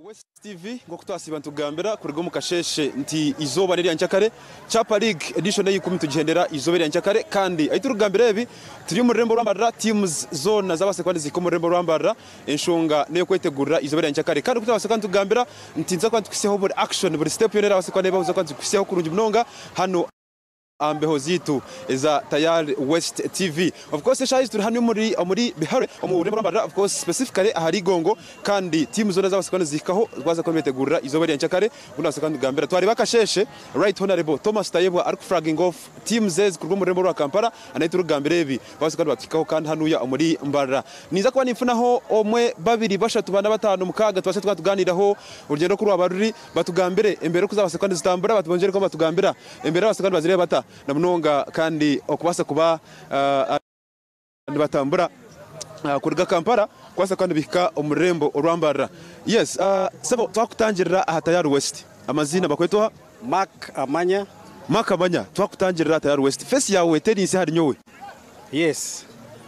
West TV, Nk'oku twasiiba nitugambira kuruga omu kasheeshe nti eizooba n'erya nkyakare, Chapa League edition ey'eikumi nitugihendera eizooba erya nkyakare kandi ahi turikugambira ebi turi omu rurembo rwa Mbarara, teams zoona zabaasa kuba nizihika omu rurembo rwa Mbarara, enshonga n'ey'okwetegurira eizooba erya nkyakare kandi oku turabaasa kuba nitugambira nti nituza kuba nitukuhitsyaho buri action, buri step yoona erabaase kuba neebaho nituza kuba nitugikuhitsyaho kurungi munonga hanu. Aha mbeho zaitu eza Tayari West TV. Of course eshaaha ezi turi hanu omuri omuri Bihare omu rurembo rwa Mbarara of course specifically ahari Igongo kandi tiimu zoona zabaasa kuba nizihikaho kubaasa kuba nibetegurira eizooba erya nkyakare oku nabaasa kuba nigambira. Twareeba akasheeshe Right Honourable Thomas Tayebwa ari ku flagging off teams ezi kuruga omu rurembo rwa Kampala and ahu turikugambira ebi babaasa kuba nibatuhikaho kandi hanuya omuri Mbarara. Ninza kuba ninfunaho omwe, babiri, bashatu, bana, bataano, mukaaga tubaase kuba nitugaaniiraho orugyendo oku rwaba ruri. Batugambire embeera oku zaabaasa kuba nizitambura, batwongyere kuba nibatugambira embeera babaasa kuba nibazireeba bata na munonga kandi okubaasa kuba nibatambura kuruga Kampala kubaasa kuba nibahika omu rurembo orwa Mbarara. Yes, sebo twakutangirira aha Tayari West. Amaziina bakweta oha? Mark Amanya. Mark Amanya, twakutangirira aha Tayari West. Face yaawe teri nsya ahari nyowe. Yes.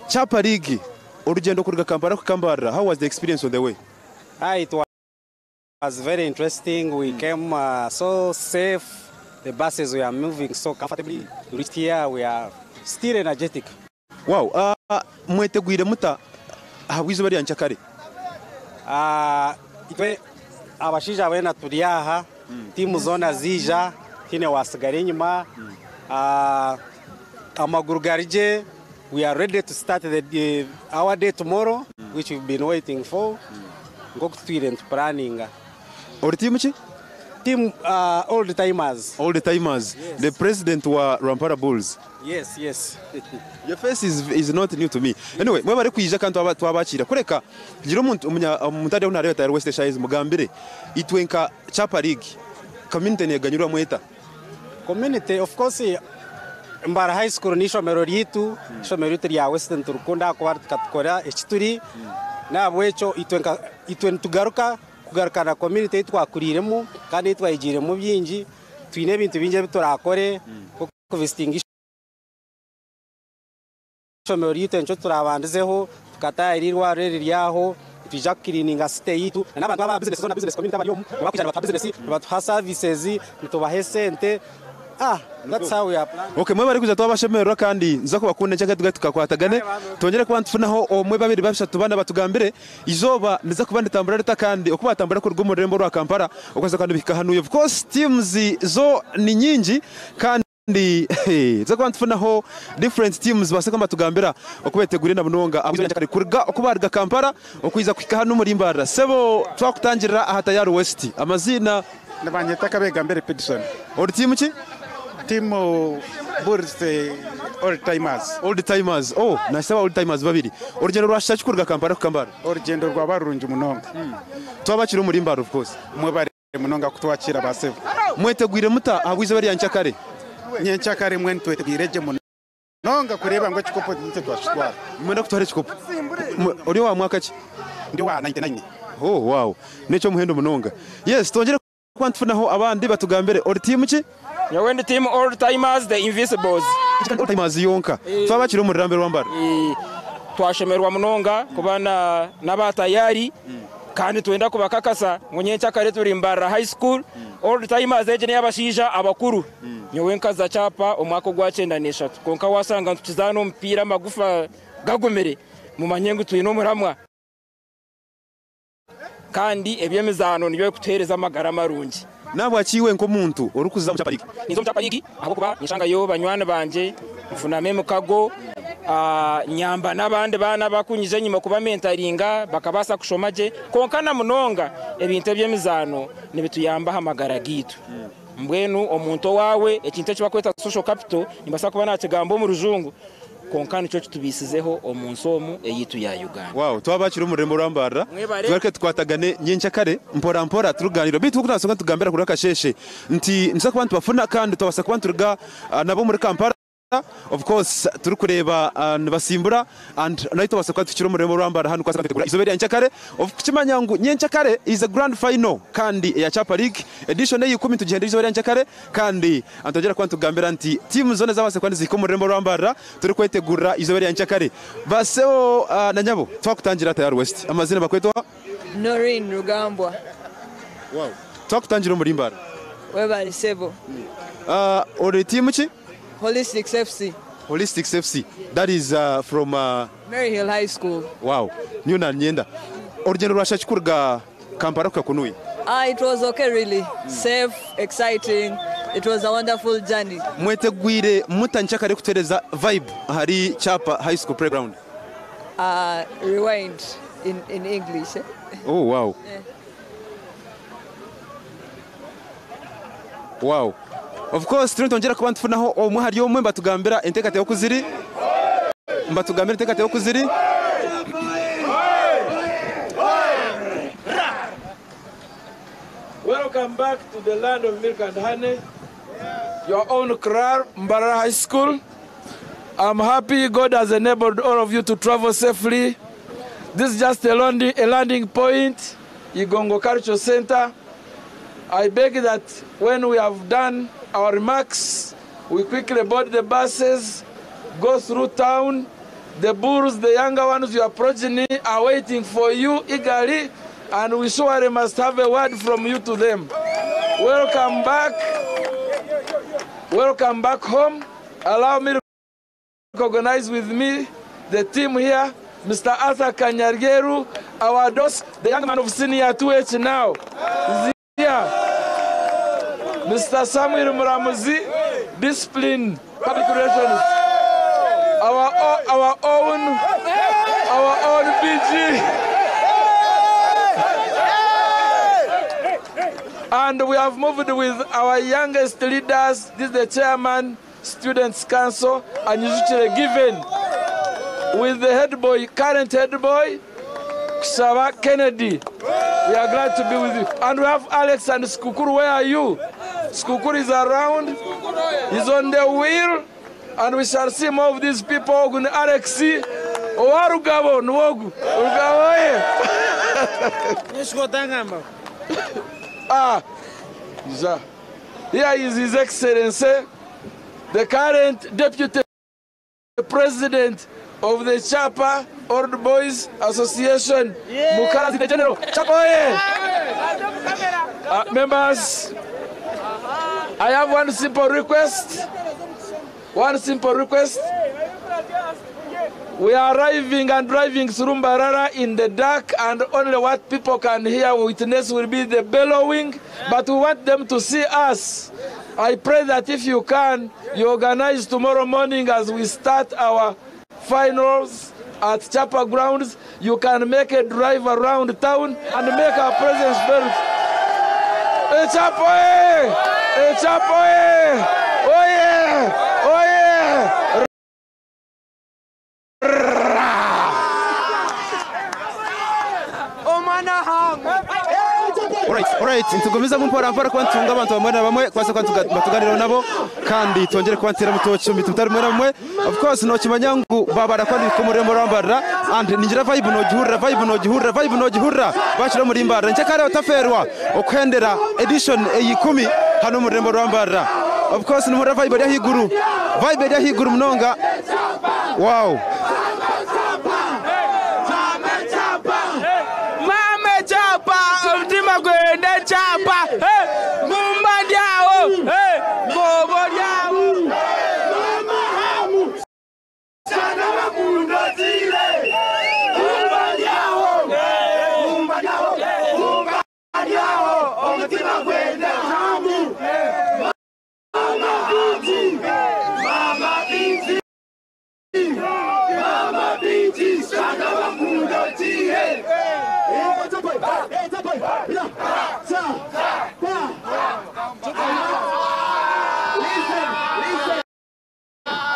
Chapa League, orugyendo kuruga Kampala kuhika Mbarara, how was the experience on the way? Ah, it was very interesting. We came so safe. The buses were moving so comfortably. We reached here, we are still energetic. Wow, mwetegwire muta ahabw'eizooba rya nkyakare? Itwe abashaija beena turi aha, tiimu zoona ziija, tihaine waatsigara enyima. Amaguru gari gye, we are ready to start the, our day tomorrow which we've been waiting for nk'oku tutwire nitupuraninga. Ori tiimu ki? Team Old Timers. Old Timers, the president wa Rwampara Bulls. Yes, yes. Your face is, is not new to me. Anyway, mwebare kwija kandi twaba twabakiira. Kureka gira omuntu omunya omuntu ari ahu nareeba Tayari West eshaaha ezi mugambire itwe nka Chapa League community neganyirwamu eta? Community of course Mbara High School n'eishomero ryaitu, eishomero ryaitu rya West niturikunda ahakuba rikatukora eki turi n'ahabw'ekyo itwe nka itwe nitugaruka kugaruka na community ei twakuriiremu kandi ei twayegiiremu bingi, twine ebintu bingi ebi turakore nk'okuvisitinga Eishomero ryaitu nikyo turabandizeho, tukataahira eirwariro eriri aho, nitwija kukiriininga site yaitu n'abantu aba bizinesi zoona, bizinesi community abari omu, nibakwija nibatuha bizinesi, nibatuha services, nitubaha esente, ah that's how we are planning. Ok mwebare kwija twabashemererwa kandi nituza kubakunda enkyakare tugaruke tukakwatagane twongyere kuba nitufunaho omwe babiri bashatu bana batugambire eizooba niriza kuba niritambura rita kandi oku batambura kuruga omu rurembo orwa Kampala okubaasa kuba nibihika hanuya of course teams zo ni nyingi kandi Kandi nituza kuba nitufunaho different teams babaase kuba nibatugambira oku betegwire na munonga ahabw'eizooba rya nkyakare kuruga oku baaruga Kampala okwija kuhika hanu omuri Mbarara. Sebo twakutangirira aha Tayari West. Amaziina? Nibanyeta Kabegambere Pidson. Ori tiimu ki? Tiimu Bulls Old Timers. Old Timers. Oh, nashusha aba Old Timers babiri. Orugyendo rwashusha ki kuruga Kampala kuhika Mbarara? Orugyendo rwaba rurungi munonga. Twabakira omuri Mbarara of course. Mwebare. Munonga kutwakira ba sebo. Mwetegwire muta ahabw'eizooba rya nkyakare? Nyenkyakare mbwenu twetegwire gye munonga kureeba ngu ekikopo nitwe twakitwara. Nimwenda kutwara ekikopo? Ori owa mwaka ki? Ndi owa 99. Oh wow! N'eky'omuhendo munonga. Yes, twongyere kuba nitufunaho abandi batugambire. Ori tiimu ki? Nyowe ndi tiimu Old Timers the Invisibles. Old Timers yonka. Twabakira omu rurambi rwa Mbara. Twashemererwa munonga kuba n'aba Tayari. Kandi nitwenda kubakakasa ngu nyenkyakare turi Mbarara High School, Old Timers egi n'ey'abashaija abakuru. Nyowe nkaza kyapa omwaka ogwa 93 kwonka waashanga nitukizaana omupiira amagufa gagumire, mumanye ngu twine omuramwa. Kandi eby'emizaano nibyo birikutuheereza amagara marungi. Nahabwaki iwe nk'omuntu orikuza omu Chapa League? Ninza omu Chapa League ahabw'okuba ninshangayo banywani bangye, nfunamu emikago, nyamba n'abandi baana abakunyija enyima kubamentaringa bakabaasa kushoma gye. Kwonka na munonga ebintu eby'emizaano nibituyamba aha magara gaitu. Mbwenu omuntu owaawe ekintu eki barikweta social capital nimbaasa kuba naakigamba omu rujungu, Kwonka nikyo kitubaisizeho omu nsi omu eyaitu ya Uganda. Wow, twaba bakiri omu rurembo rwa Mbarara, Mwebare. tugaruke tukwatagane nyenkyakare mpora mpora turikuganira. Beitu nk'oku twabaasa kuba nitugambira kuruga akasheeshe nti nituza kuba nitubafuna kandi twabaasa kuba nituruga nabo omuri Kampala of course turikureeba nibasimbura and naitwe twabaasa kuba tuhikire omu rurembo rwa Mbarara hanu kubaasa kuba nitwetegura eizooba erya nyenkyakare of kukimanya ngu nyenkyakare is a grand final kandi eya Chapa League edition eya ikumi nitugihendera eizooba erya nyenkyakare Kandi nitwongyera kuba nitugambira nti tiimu zoona ezabaasa kuba nizihika omu rurembo rwa Mbarara turikwetegurira eizooba erya nkyakare. Basebo na nyabo twakutangira Tayari West. Amaziina bakweta oha? Noreen Rugambwa. Wow. Twakutangira omuri Mbarara. Webale sebo. Ori tiimu ki? Holistics FC. Holistics FC. That is from Maryhill High School. Wow. Niyo nanyenda. Orugyendo rwashusha ki kuruga Kampala kuhika kunuya? It was okay really. Safe, exciting. It was a wonderful journey. Mwetegwire muta nkyakare kutereza vibe ahari Kyapa High School playground? Rewind in English. Oh wow. Wow. Of course turiyo nitwongyera kuba nitufunaho omwe ahari omwe nibatugambira enteekateeka oku ziri. Nibatugambira enteekateeka oku ziri. Welcome back to the land of milk and honey, your own kraal, Mbarara High School. I'm happy God has enabled all of you to travel safely. This is just a landing point, Igongo Cultural Center. I beg that when we have done our remarks, we quickly board the buses, go through town. The bulls, the younger ones, your progeny, are waiting for you eagerly, and we surely must have a word from you to them. Welcome back. Welcome back home. Allow me to recognize with me the team here, Mr. Arthur Kanyargeru, our dos, the young man of senior 2H now. Is here. Mr. Samuel Muramuzi, discipline, public relations. Our own BG. And we have moved with our youngest leaders. This is the chairman, Students' Council, and usually given with the head boy, current head boy, Kusaba Kennedy. We are glad to be with you. And we have Alex and Skukuru. Where are you? Skukuru is around. He's on the wheel. And we shall see more of these people. Alex, Owarugabo, Nwogu. Rugabo, Here is His Excellency, the current Deputy President of the Chapa Old Boys Association, Mukara the General. Chapa, members, I have one simple request. One simple request. We are arriving and driving through Mbarara in the dark, and only what people can hear, witness, will be the bellowing, but we want them to see us. I pray that if you can, you organize tomorrow morning as we start our finals at Chapa grounds. You can make a drive around town and make our presence felt. Chapa, eh! Chapa, eh! Oh yeah! Oh yeah! Alright, nitugumiza mu mpora mpora kuba ntunga abantu bamwe na bamwe kwasa kuba batuganiraho nabo kandi twongere kuba ntera mutoki mitu mutari mwe na bamwe. Of course nokimanya ngu babara kwandi bikomore murambarira and ningira vibe nogihurira vibe nogihurira vibe nogihurira bashira muri Mbarara nkyakare otaferwa okuhendera edition eyikumi hano mu rurembo rwa Mbarara. Of course nimura vibe eri ahiguru, vibe eri ahiguru munonga. Wow.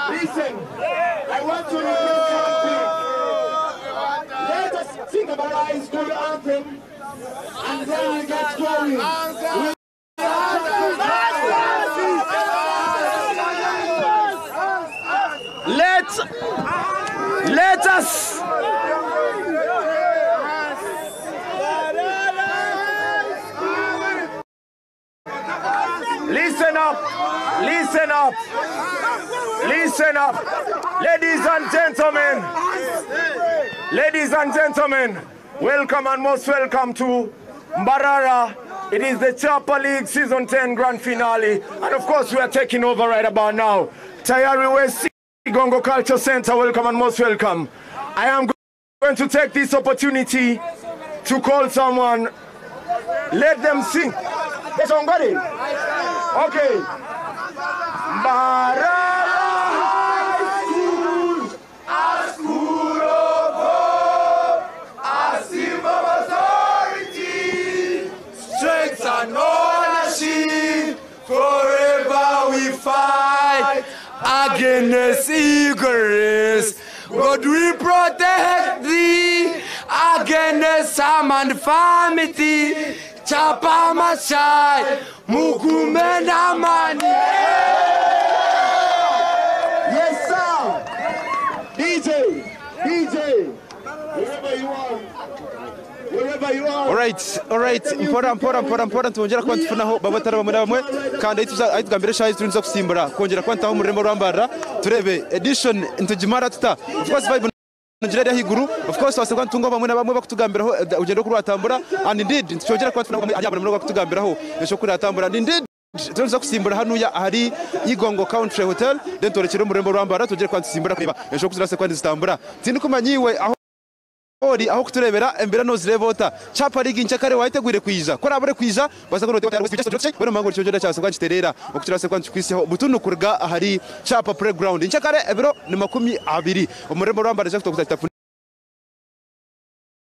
Listen, I want to request something. Let us sing about our school anthem, and then we get going. Let us. Listen up, listen up, listen up. Ladies and gentlemen, ladies and gentlemen, welcome and most welcome to Mbarara It is the Chapa League Season 10 Grand Finale. And of course, we are taking over right about now. Tayari West Igongo Culture Center, welcome and most welcome. I am going to take this opportunity to call someone. Let them sing. There's somebody. Okay. Mbarara High School, a school of hope, a symbol of authority, strength and ownership. Forever we fight against ignorance. God will protect thee against harm and famity. Chapa Mashai, Mukumenda Mani. Yes, sir. DJ, DJ, wherever you are, wherever you are. Alright, alright, mpora mpora mpora mpora ntongera kuba tufunaho bamwe atari bamwe na bamwe kandi ahi tugambire shahi turinza kusimbura kongera kuba ntaho umurembo rwambarira turebe edition ntugimara tuta of course vibe ngira iri ahiguru of course wasabwa ntungo bamwe na bamwe bakutugambiraho ugendo kuri watambura and indeed ntitwongera kuba tufunaho bamwe ari bakutugambiraho esho kuri watambura and indeed turinza kusimbura hanuya ahari Igongo Country Hotel then turekere umurembo rwambara tugere kwa tusimbura kureba esho kuzirase kwa zitambura tindi kumanyiwe aho ori aho kuturebera embera nozirevota chapa ligi nchakare wayitegwire kwiza kora abure kwiza basakoro bano mango cyo cyase kwa kiterera okutirase kwa kwisiho butunu kurga ahari chapa playground nchakare ebiro ni 20 umurembo rwambara cyo kutapfu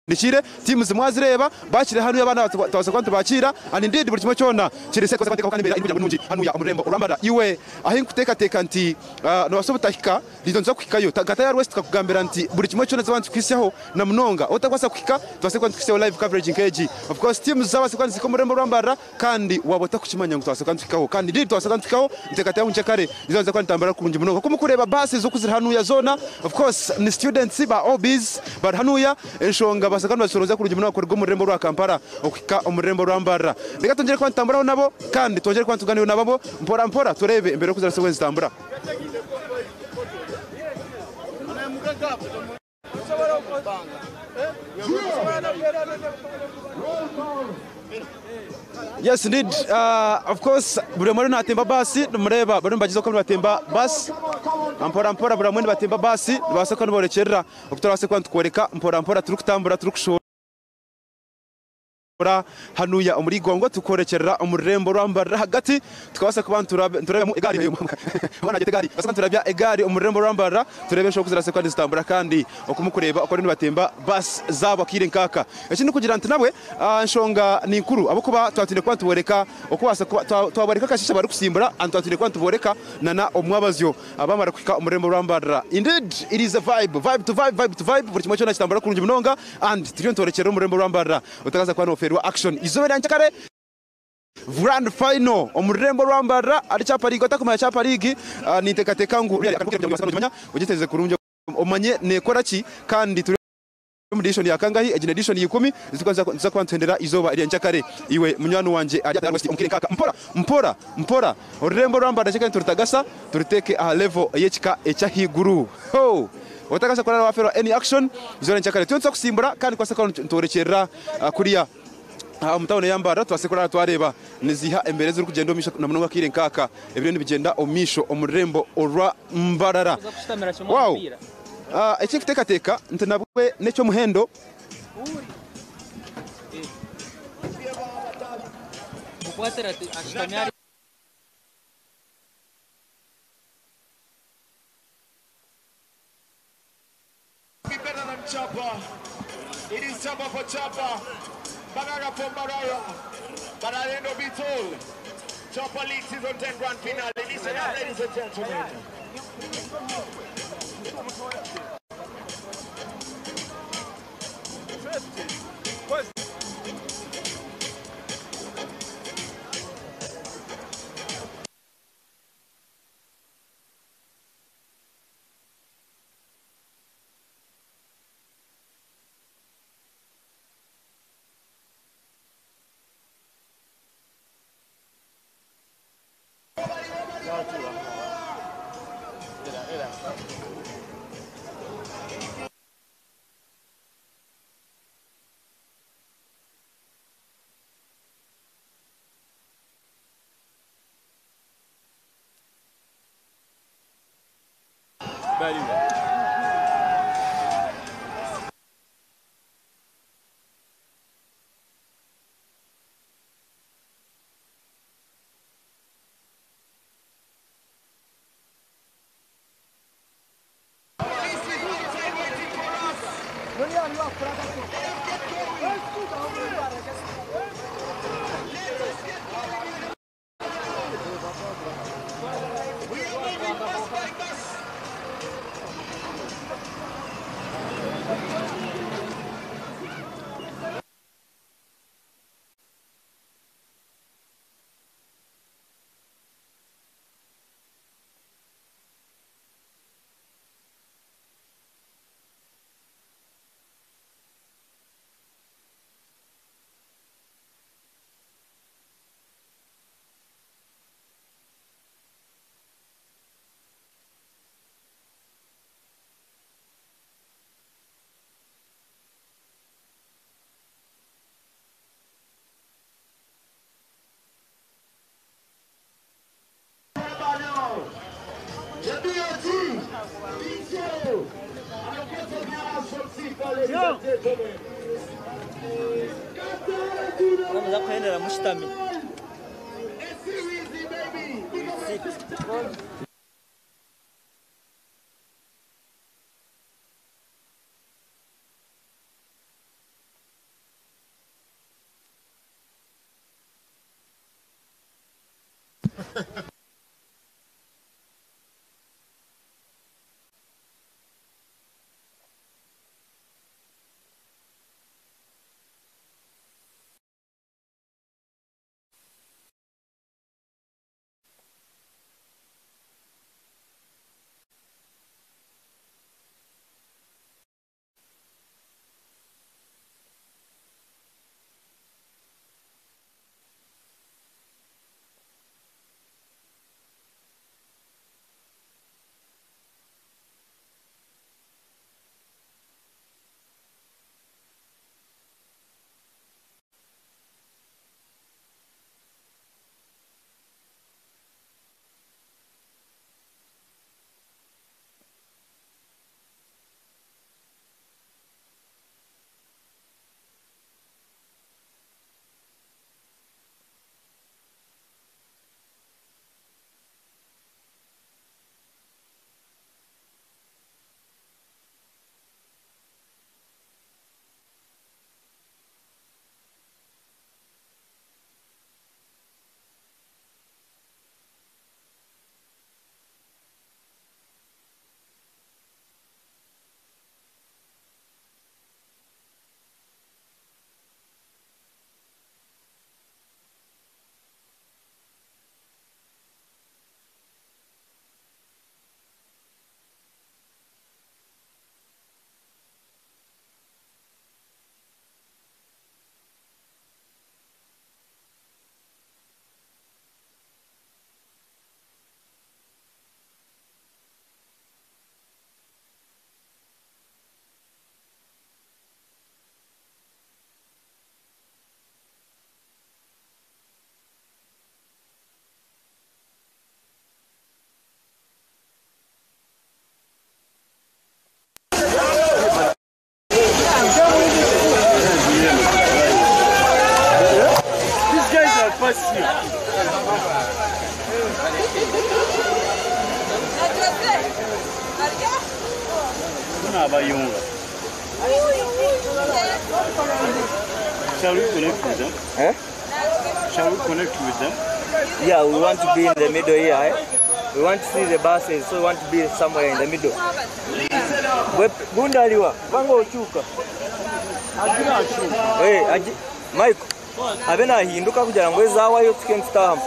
nikire timu zimwazireba bakire hano y'abana tawasa kwa tubakira and indeed buri kimwe cyona kirise kwa kwandika kandi imbere nungi hano ya umurembo urambara iwe aho nkuteka teka nti no wasobutahika lidonza kuhikayo gata ya west kakugambira nti buri kimwe cyona zabantu kwisiho na munonga otakwasa kuhika twase kwa kwisiho live coverage nkeji of course timu zabase kwa ziko murembo urambara kandi wabota kukimanya ngo twase kwa twikaho kandi indeed twase kwa twikaho ntekata ya nchakare lidonza kwa ntambara kurungi munonga kumukureba basi zo kuzira hano ya zona of course ni students ba OBs bar hano ya enshonga basakana basoroza kurungi munonga korwa umurembo rwa Kampala okika umurembo rwambara reka tongere kwa ntambara nabo kandi tongere kwa tuganira nabo mpora mpora turebe imbere kuzira se zitambura. Yes indeed, of course buri muri natemba basi mureba bari mbagize ko batemba basi mpora mpora buri muri batemba basi basaka niborekerera okutora se kwa tukworeka mpora mpora turukutambura turukushora hanuya omuri Gongo tukorekerera omurembo rwambarira hagati tukabasa kuba turebe mu egari mwana agete gari basa turabya egari omurembo rwambarira turebe sho kuzira se kwa zitambura kandi okumukureba okori nibatemba bas zabo akire nkaka ekindi kugira nti nabwe nshonga ni nkuru abo kuba twatinde kuba tuboreka okubasa twabareka kashisha bari kusimbura and twatinde kuba tuboreka nana omwabazyo abamara kwika omurembo rwambarira indeed it is a vibe vibe to vibe vibe to vibe buri kimwe cyona kitambura kurungi munonga and turiyo ntorekera omurembo rwambarira utakaza kwa no action izobera nchakare grand final omurembo rwambara ari chapa league atakumaya chapa league nitekateka ngu ugiteze kurungi omanye nekora ki kandi turi mu edition ya kangahi edition 10 zikuza kwantendera izoba iri nchakare iwe munywanu wanje ari omukire kaka mpora mpora mpora orurembo rwambara chakare turutagasa turuteke a level yekika ekyahiguru ho otakasa kurara wafera any action izobera nchakare tuyonsa kusimbura kandi kwasaka ntorekerera kuriya umutawone yambara twasekora twareba niziha embere zuri kugenda omisho na munonga kire nkaka ebirindi bigenda omisho omurembo orwa mbarara wow ekikutekateka nti nabwe necyo muhendo It is Chapa for Chapa, Mbarara for Mbarara, but I'll end up be told. Chapa League Season 10 Grand Finale. Listen up, ladies and gentlemen. Very well. Muza kuhendera mushutami. These guys are fast here. Abayunga. Shall we connect with them? Eh? Shall we connect with them? Yeah, we want to be in the middle here. Eh? We want to see the buses, so we want to be somewhere in the middle. Gundaliwa, banga okyuka. Hey, aji, Mike, abe nahinduka kugira ngo ezawayo tuke ntitahamu.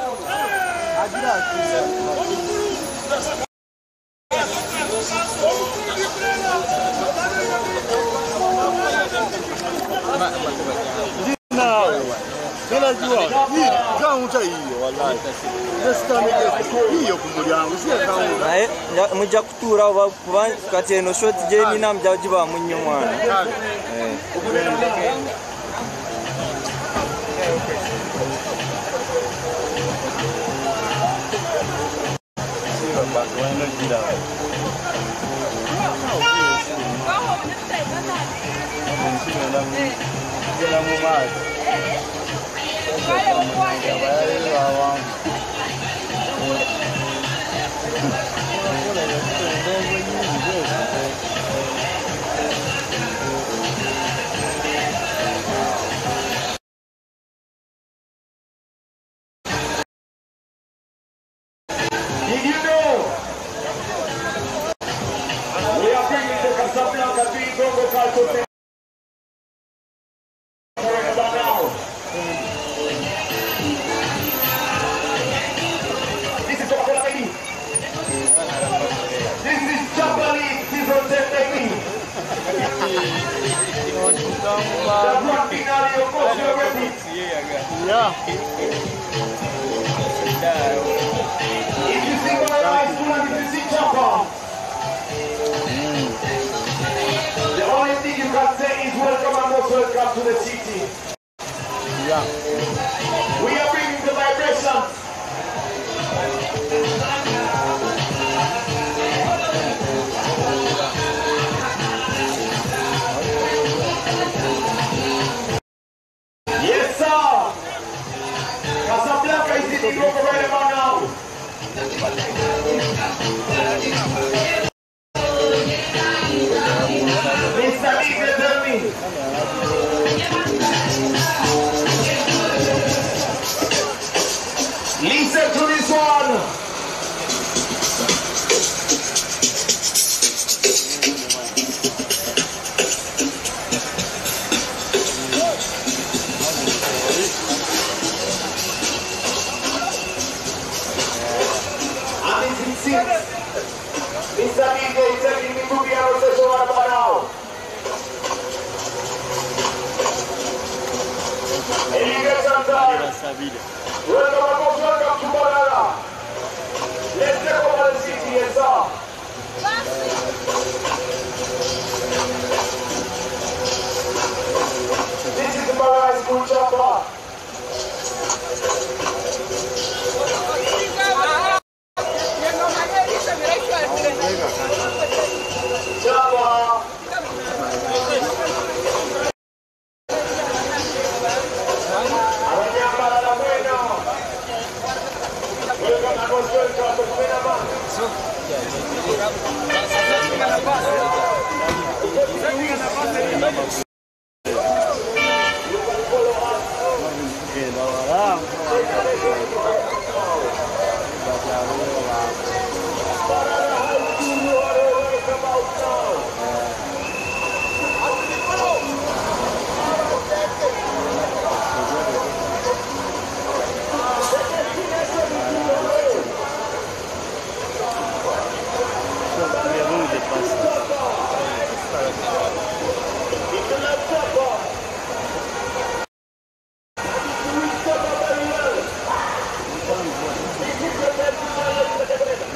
Naye mujja kutuura kuba kati eno shoti gyenina mujja gibaamu nnyo mwana. Did you know? We are bringing the Casablanca to Igongo Cultural Center right about now. This is Coca-Cola, baby. This is Chapa League Season 10, baby. The grand finale, of course, you're ready. Yeah. If you see Mbarara High School and if you see Chapa, the only thing you can say is welcome and most welcome to the city. Yeah. We are bringing the vibrations. Yes, sir. Casablanca is in the global right about now. Mr. DJ, tell me. Listen to this one. And this is six. Mr. DJ is taking me to piano session right about now. Elevation time. Welcome, welcome, welcome to Mbarara. Let's take over the city, yes, sir. This is the Mbarara High School Chapa. Chapa. Abanyambarara mwena. Welcome and most welcome to Mwena Man. You can follow us. Mbarara High School, you are all welcome out now. If you like Chapa, if you wish Chapa very well, this is the best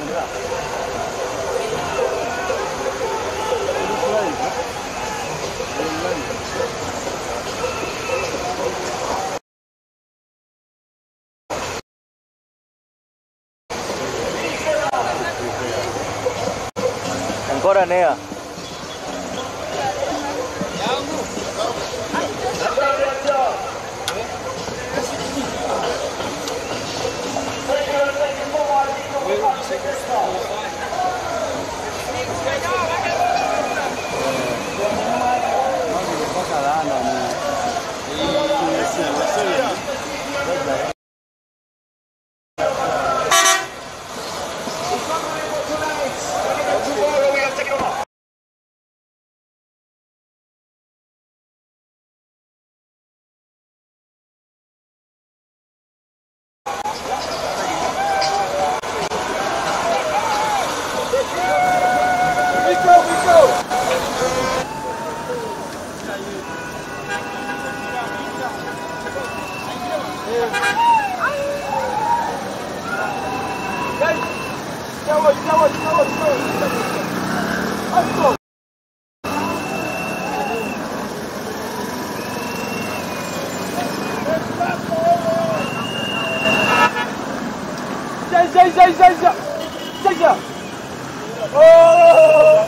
Ancora Nea. Tomorrow we are taking over. We go, we go. Let's go. Oh!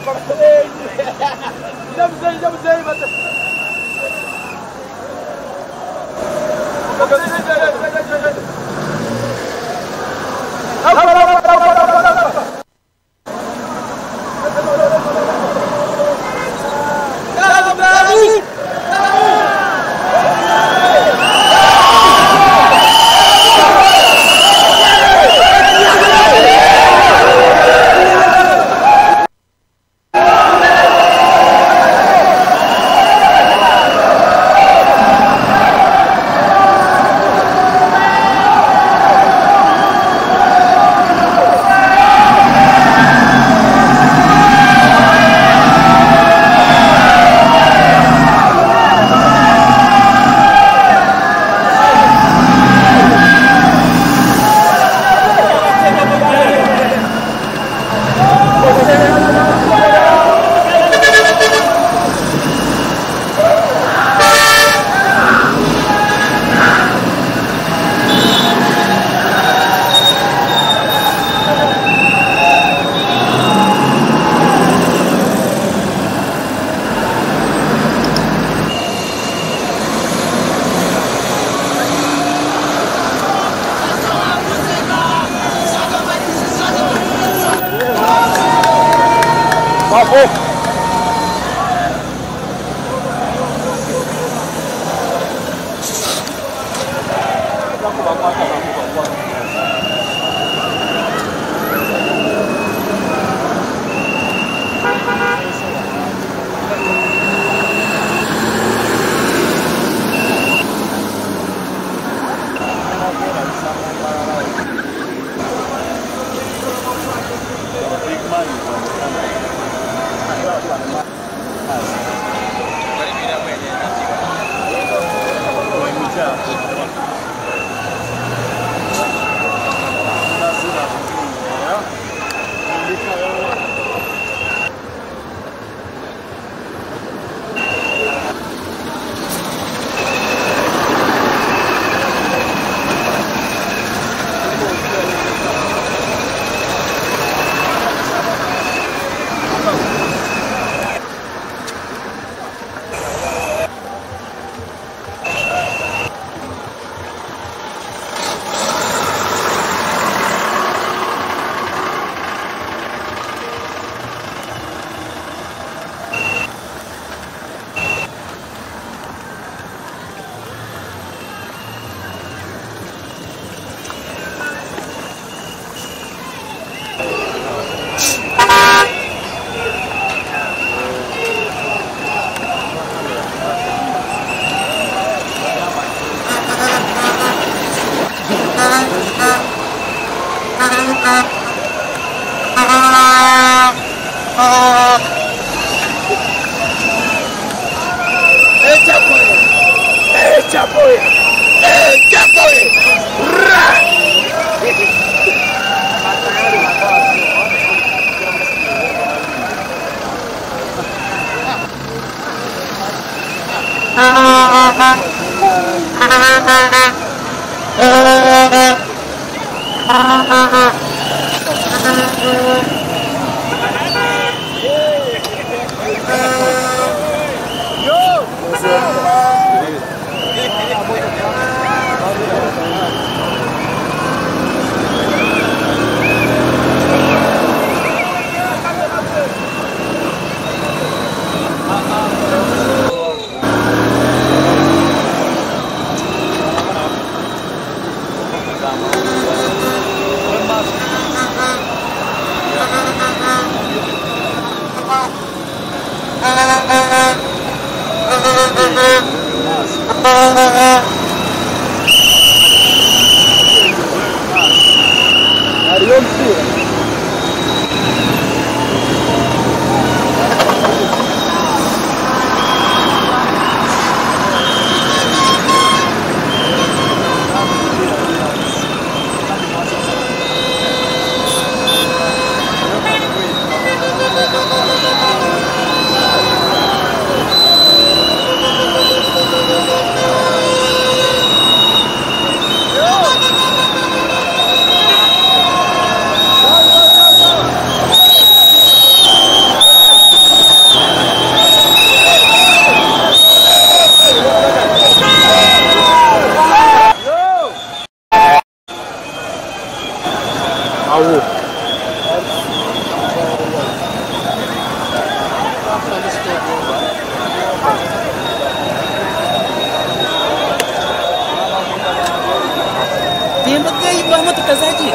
Kutwara motoka zagiye.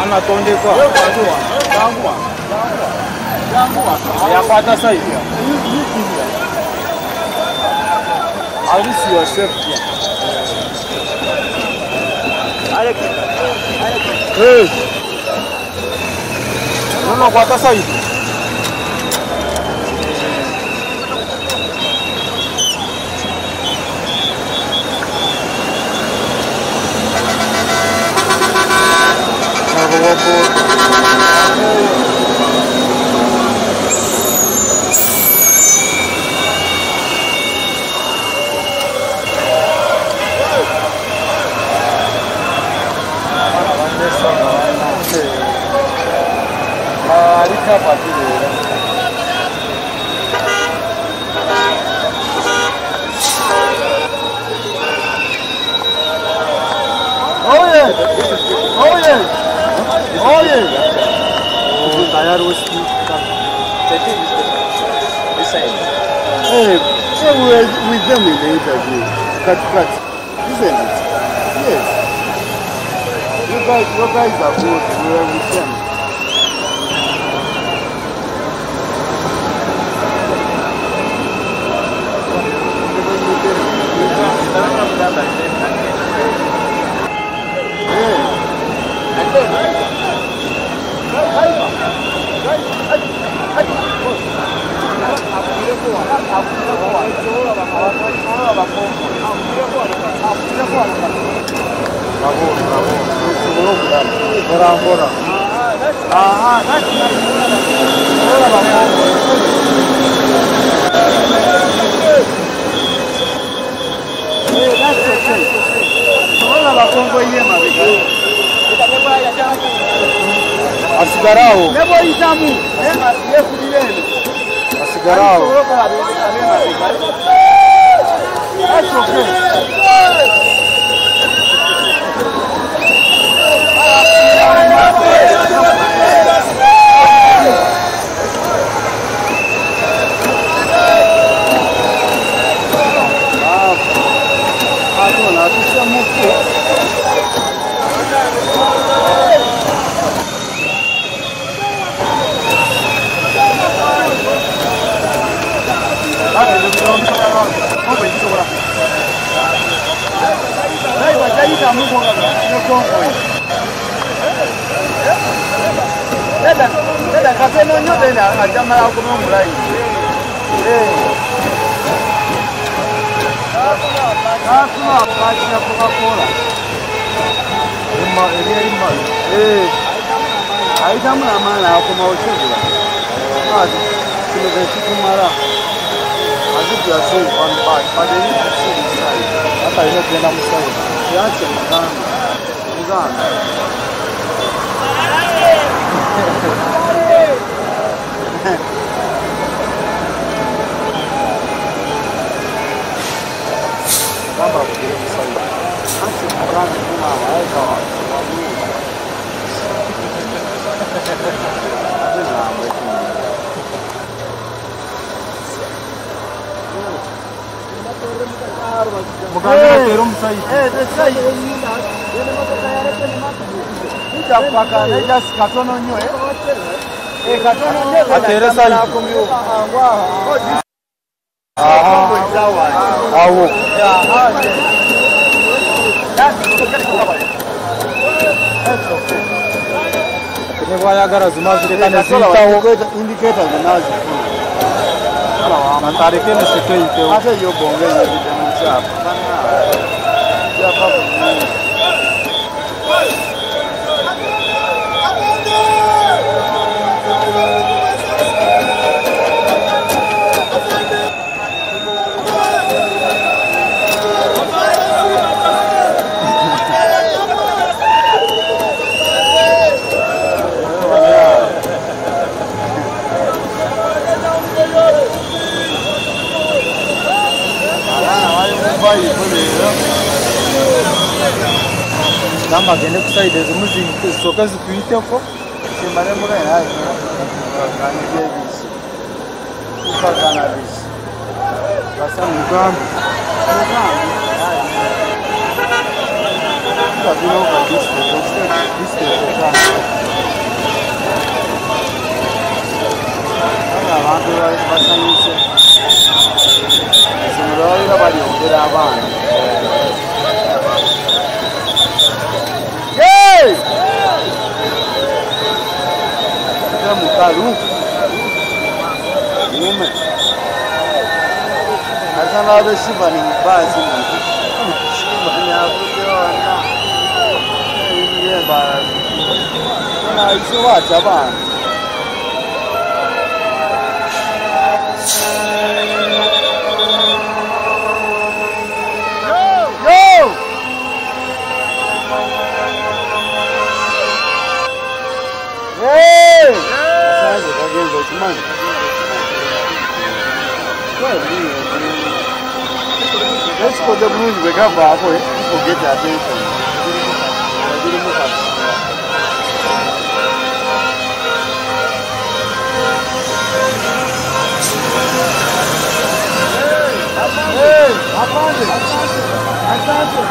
Anatondekwa. Yakwata side. I'll see yourself here. Hey. No, kwata side. Hey, so we were with them in the interview. Cut, cut. Isn't it? Yes. You guys are good. We were with them. Asigarao. That's okay. Abantu basanyuse essomero babeera balyongera abaana. Mukalu mume asana abe Shivani mubasi Shivani avuddeyo wonna ebintu abaana. Let's go the blues we got back people get their attention. Hey, afande. Asante.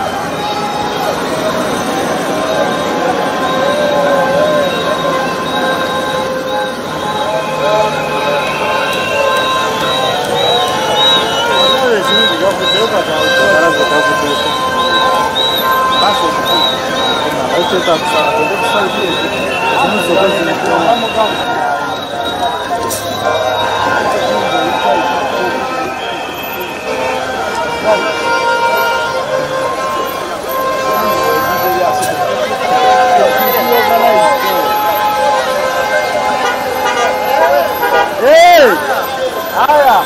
Hey! Aya!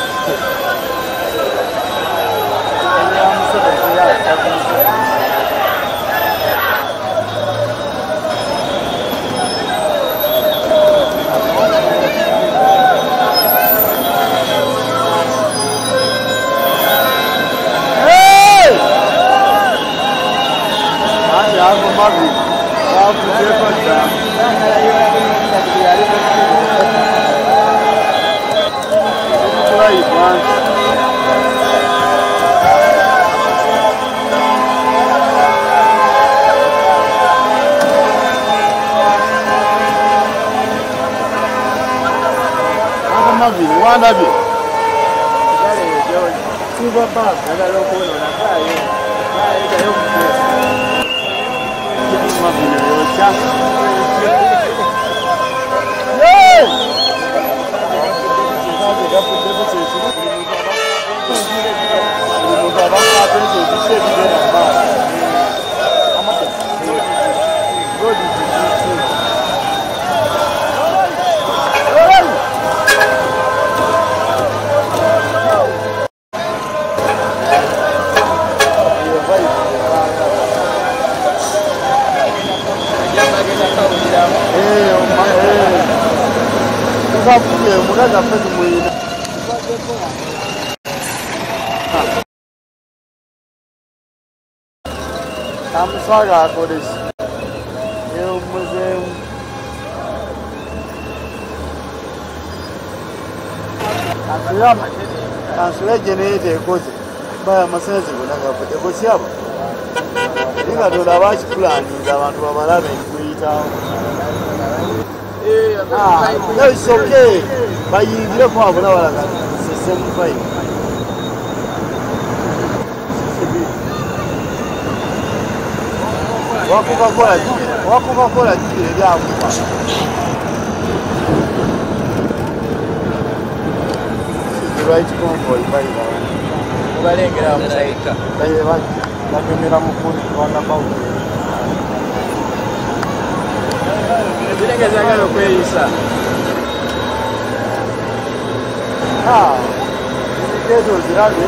Kansula generator ekoze baya amasannyalaze gonna gavudde kokyaba naye nga Katonda bakipulaninze abantu babalabe nkuyitawo. No, it's okay. Bayingireko abo nabalaga it's the same vibe. Wakukakola jjukira ebyakuba. This is the right convoy, by the way. Mubalengera bamusayika. Bagemera mukulu roundabout. Zirengeza agala okweyisa. Ezo zirabe.